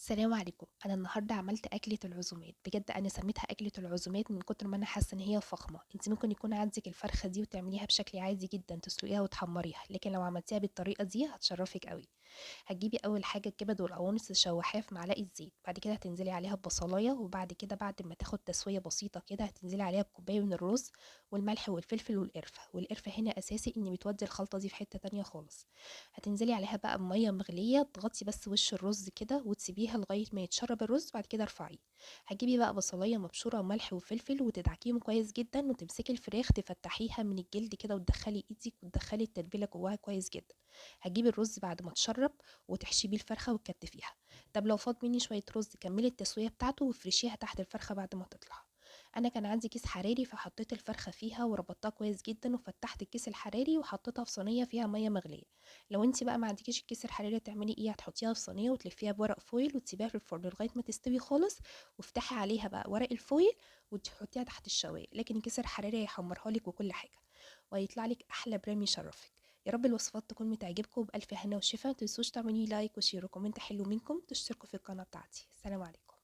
السلام عليكم. انا النهارده عملت اكله العزومات، بجد انا سميتها اكله العزومات من كتر ما انا حاسه ان هي فخمة. انت ممكن يكون عندك الفرخه دي وتعمليها بشكل عادي جدا، تسلقيها وتحمريها، لكن لو عملتيها بالطريقة دي هتشرفك قوي. هتجيبي اول حاجة الكبد والقوانص تشوحيها في معلقه زيت، بعد كده هتنزلي عليها ببصلايه، وبعد كده بعد ما تاخد تسويه بسيطة كده هتنزلي عليها بكوبايه من الرز والملح والفلفل والقرفه، والقرفه هنا اساسي ان بتودي الخلطة دي في حتة تانية خالص. هتنزلي عليها بقى بميه مغليه تغطي بس وش الرز كده وتسيبيها لغاية ما يتشرب الرز، بعد كده ارفعيه. هتجيبي بقى بصلايه مبشوره وملح وفلفل وتدعكيهم كويس جدا، وتمسكي الفراخ تفتحيها من الجلد كده وتدخلي ايدك وتدخلي التتبيله جواها كويس جدا. هتجيبي الرز بعد ما تشرب وتحشي بيه الفرخه وتكتفيها. طب لو فاض مني شوية رز كملي التسوية بتاعته وافرشيها تحت الفرخه بعد ما تطلع. انا كان عندي كيس حراري فحطيت الفرخه فيها وربطتها كويس جدا، وفتحت الكيس الحراري وحطيتها في صينية فيها مية مغليه. لو انت بقى ما عندكيش الكيس الحراري تعملي ايه؟ هتحطيها في صينية وتلفيها بورق foil وتسيبيها في الفرن لغاية ما تستوي خالص، وافتحي عليها بقى ورق ال foil وتحطيها تحت الشوايه، لكن الكيس الحراري هيحمرها لك وكل حاجة، وهيطلع لك احلى برام يشرفك. يا رب الوصفات تكون بتعجبكم، وبألف هنا وشفا. متنسوش تعملي like و share و comment حلو منكم، تشتركوا في القناة بتاعتي. السلام عليكم.